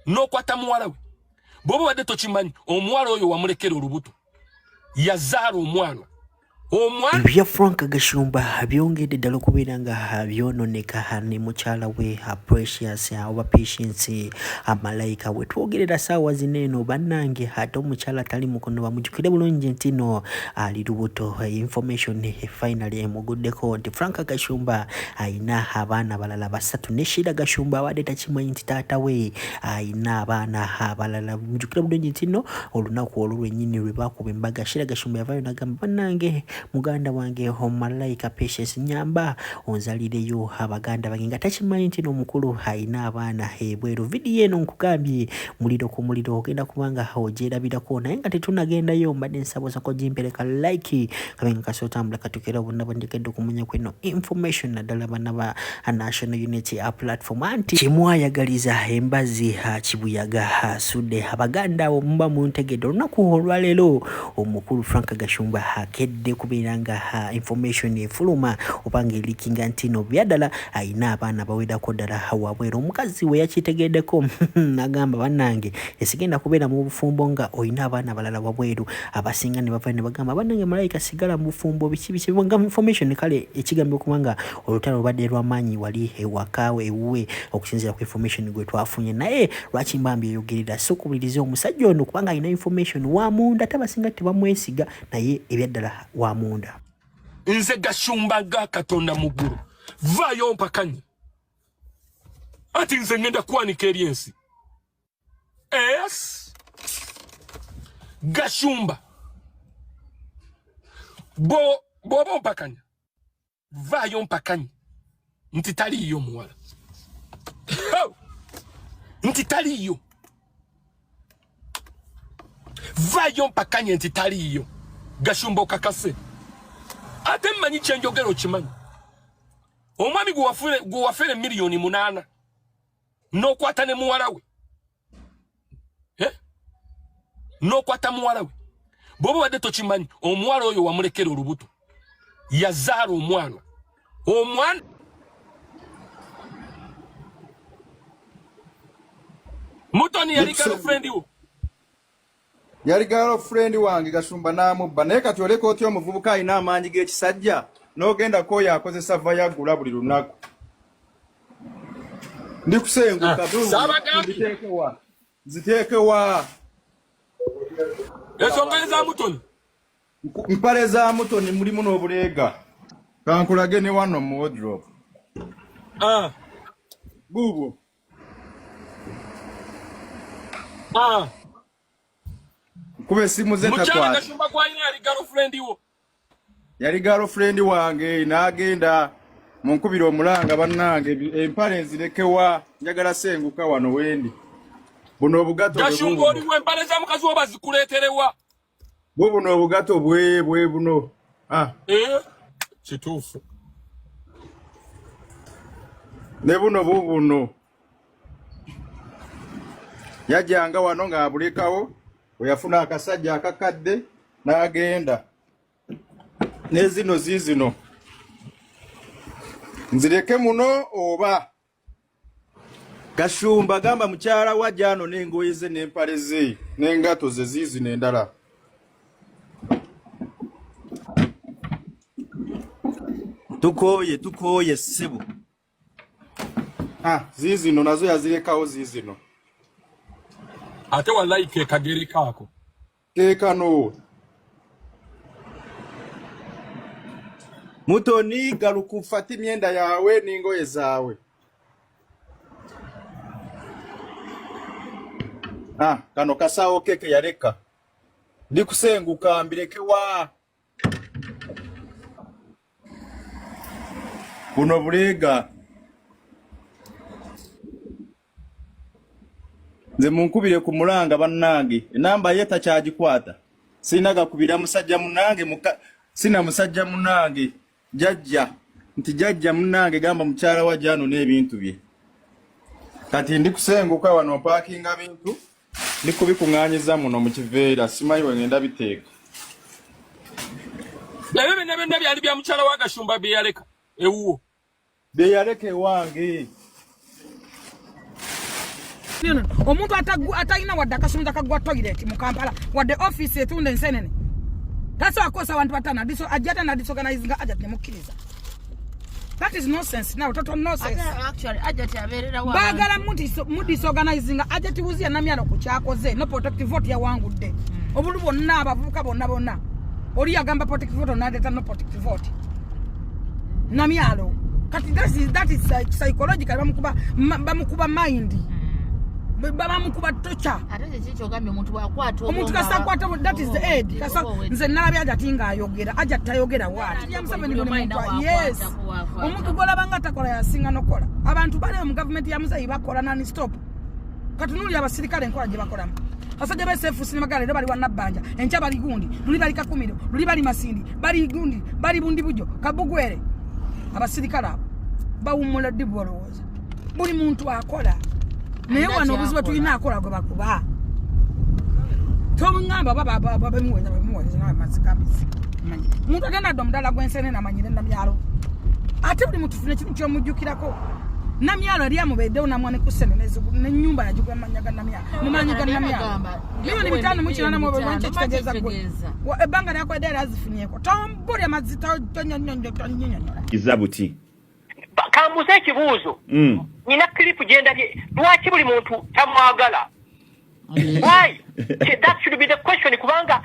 N'okwata muwala we. Bw'oba obadde tokimanyi, omuwala oyo wamulekera olubuto. Yazaala omwana. Omwana Ebya Frank Gashumba byongedde ddala okubeera nga byononeka ne mukyala we Precious oba Patience Malayika. We twogerera saawa zino eno bannange, ate omukyala tali mukono, bamujjukire bulungi nti no ali lubuto. Information finally emuguddeko nti Frank Gashumba ayina abaana abalala basatu ne Sheila Gashumba abadde takimanyi nti taata we ayina abaana abalala. Mujjukire bulungi nti no olunaku olwo lwennyini lwe baakuba embaga, Sheila Gashumba yavaayo n'agamba, bannange muganda wange Malayika Patience, nyamba onzalireyo abaganda bange, nga takimanyi nti n'omukulu ayina abaana ebweru. Vidiyo eno nkugambye muliro ku muliro, ogenda kubanga ogyerabirako, naye nga tetunagendayo mbadde nsaba osooka ogimpereka like kabe nga kasi otambula katukera bonna bandikedde okumanya kweno information, naddala bana ba National Unity Platform. Anti kimwayagaliza embazi kibuyaga asudde abaganda abo muba muntegedde. Olunaku olwaleero omukulu Frank Gashumba akedde kubeera nga information efuluma oba nga elikinga nti no byaddala ayina abaana bawerako ddala wabweru. Omukazi we yakitegeddeko nagamba, bannange esigenda kubeera mu bufumbo nga olina abaana balala wabweru. Abasinga ne bavayo ne bagamba, bannange Malayika sigala mu bufumbo, biki biki, nga information kale ekigambibwa okuba nga olutalo lubadde lwamaanyi wali ewaka ewuwe okusinziira ku information gwe twafunye. Naye lwaki mbambi eyogerera so kubuliriza omusajja ono, kubanga alina information wa munda, ate abasinga tebamwesiga, naye ebyaddala wa munda. Nze Gashumba nga Katonda mu ggulu, vaayo mpakanye ati nze ngenda kwanika eri ensi. Es Gashumba, bw'oba ompakanya vaayo mpakanye nti taliiyo muwala, nti taliiyo. Vaayo mpakanye nti taliiyo. Gashumba okakase, ate mmanyi kyenjogera okimanyi. Omwami gwe wafere 8 miliyoni n'okwata ne muwala we, eh? N'okwata muwala we. Bw'oba obadde tokimanyi, omuwala oyo wamulekera olubuto, yazaala omwana. Omwana Mutoni yali girlfriend wo. Yali girlfriend wange Gashumba, n'amubba. Naye kati oleka otya omuvubuka alina amaanyi g'ekisajja n'ogenda kwoyo akozesa Viagra buli lunaku? Ndi kusenguka. Saabagambye. Ziteekewa, ziteekewa. Ensonga eza Mutoni. Mpale za Mutoni mulimu n'obuleega, kankulage ne wano mu wardrobe. Buubwo. Kuba essimu ze Mukyala takwata. Gashumba gwalina yali girlfriend wo. Yali girlfriend wange n'agenda. Munkubira omulanga bannange, empale nzirekewa? Njagala senguka wano wendi, buno obugato bwe Gashumba bubuno. oliwo empale za mukazi wo bazikuleeterewa? Bubuno obugato bwe bwe buno, ah. Eh, kituufu. Ne buno bubuno, yajjanga wano ng'abulekawo. Bwe yafuna akasajja akakadde n'agenda. Ne zino ziizino, nzireke muno oba? Gashumba, gamba mukyala wa jano n'engoye ze n'empale ze n'engato ze ziizino endala. Tukooye, tukooye ssebo. Ah, ziizino nazo yazirekawo, ziizino. Ate wallahi ke kagere kaako. Keekano. Mutoni, galuka ufate imyenda yawe n'ingoye zawe. Ah, kano kasawo keke yaleka. Ndi kusenguka, mbireke wa? Buno buleega. Nze munkubire ku mulanga bannange, enamba ye takyagikwata. Sirina gakubira musajja munange muka, sina musajja munange jajja nti jajja munange gamba mukyala wa jano n'ebintu bye. Kati ndi kusenguka wano, mpaakinga bintu, ndi kubikuŋŋaanyiza muno mu kiveera, simanyi we ngenda biteeka. Ebyo byonna byonna byali bya mukyala wa Gashumba bye yaleka ewuwo. Bye yaleka ewange. Omuntu atalina wadde akasumuluzo akagwa toilet mu Kampala, wadde office etunda ensenene, tasobola kukozesa abantu bataano. Ajja ta nadisorganize nga Ajat nemukkiriza. That is nonsense now, total nonsense. Baagala mudisorganizinga Ajat Wuziya Namyalo ku kyakoze. No protective vote yawangudde obulu bwonna, abavubuka bonna bonna. Oli yagamba protective vote, naleeta no protective vote Namyalo. Kati that is psychological. Bamukuba bamukuba mind, bamukuba torture. Ate kiki kyogambye, omuntu bwakwata? Omuntu kasakwata, that is the aid. Kasa nze nalabye Ajati ng'ayogera, Ajati tayogera bwati ya Museveni. Buli muntu, yes, omuntu gwolaba nga takola yasinga nokola. Abantu bali mu gavumenti ya Muzeyi bakola nani stop. Katunuulira abasirikale enkola gye bakolamu. Abasajja besefusi ne magala, leero bali wa Nabbanja, enkya bali gundi, luli bali Kakumiro, luli bali Masindi, bali gundi, bali bundi bujo Kabugwere. Abasirikale abo bawummula ddi? Bwolowooza buli muntu akola, naye wano obuzibu tulina akola gwe bakuba. Toŋŋamba babemuweza babemuweza namazikamizi. Muntu agenda dde omudala gw'ensene namanyire Namyalo. Ate buli muntu funa ekintu kyomujjukirako. Namyalo yali amubeddewo namwa ne ku ssente n'ennyumba yagigula mu mannya ga Namyalo, mu maanyi ga Namyalo, 5,800,000. Lwaki ekitegeeza gwe ebbanga lyakwedde era azifunyeeko? Tombulya mazzi, tonyonyonyo tonyinyonyola. Izabuti. Kambuze ekibuuzo. Nina clip gyendabye. Lwaki buli muntu tamwagala? Why? That should be the question, kubanga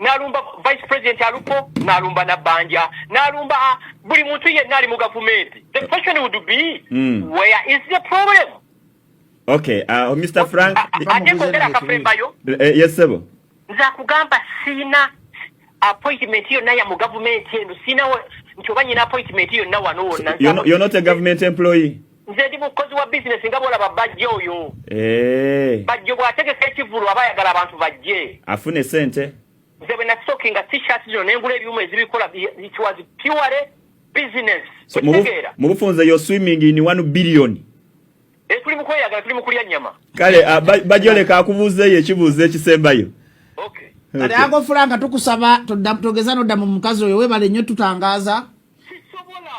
nalumba Vice President Alupo, nalumba Nabbanja, nalumba buli muntu yenna ali mu gavumenti. The question would be, where is the problem? Okay, Mr Frank. Ate kwogera akafembayo. Yes, sebo. Nze akugamba siina appointment yonna ya mu gavumenti eno. Siinawo nti oba nyina appointment yonna wano wonna. You're not a government employee? Nze ndi mukozi wa bizinesi nga bwolaba Bajjo oyo. Eh. Bajjo bw'ategeka ekivulu aba ayagala abantu bajje. Afune sente. Nze bwe nasookinga T-shirt zino nengula ebyuma ezibikola, it was purely business. So Okitegeera? Mu bufunze you're swimming in 1 billion. Eh, tuli mu kweyagala, tuli mu kulya nnyama. Kale Bajoleka akubuuzeeyo ekibuuzo ekisembayo. Okay. Kale ago Franka, tukusaba togeza nodda mu mukazi oyo. Weebale nnyo tutangaaza. Sisobola.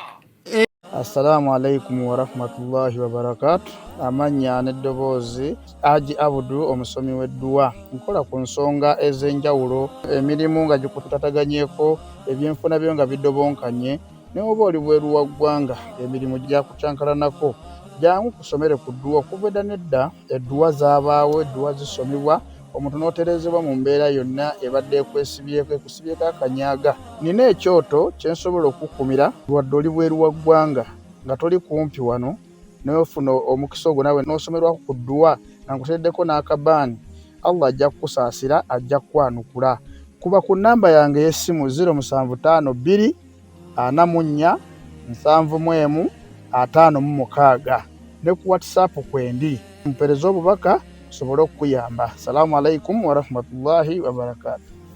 Assalamu alaikum warahmatullahi wabarakatu. Amannya n'eddoboozi, Aji Abudu, omusomi w'edduwa. Nkola ku nsonga ez'enjawulo, emirimu nga gikutataganyeko, ebyenfuna byo nga bidobonkanye, ne oba oli bweru wa ggwanga, emirimu gyakukyankalanako, jangu kusomere ku dduwa. Okuva edda n'edda edduwa zaabaawo, edduwa zisomebwa omuntu n'otereezebwa mu mbeera yonna ebadde ekwesibyeko, ekusibyeko akanyaga. Nina ekyoto kye nsobola okukumira wadde oli bweru wa ggwanga nga toli kumpi wano, n'ofuna omukisa ogwo naawe n'osomerwako ku dduwa nga nkuteereddeko n'akabaani. Allah ajja kukusaasira, ajja kukwanukula. Kuba ku nnamba yange ey'essimu 0752 44 71 56 ne ku WhatsApp kwendi, mpeereza obubaka nsobole okukuyamba. Salaamu alaikum warahmatullahi wabarakatu.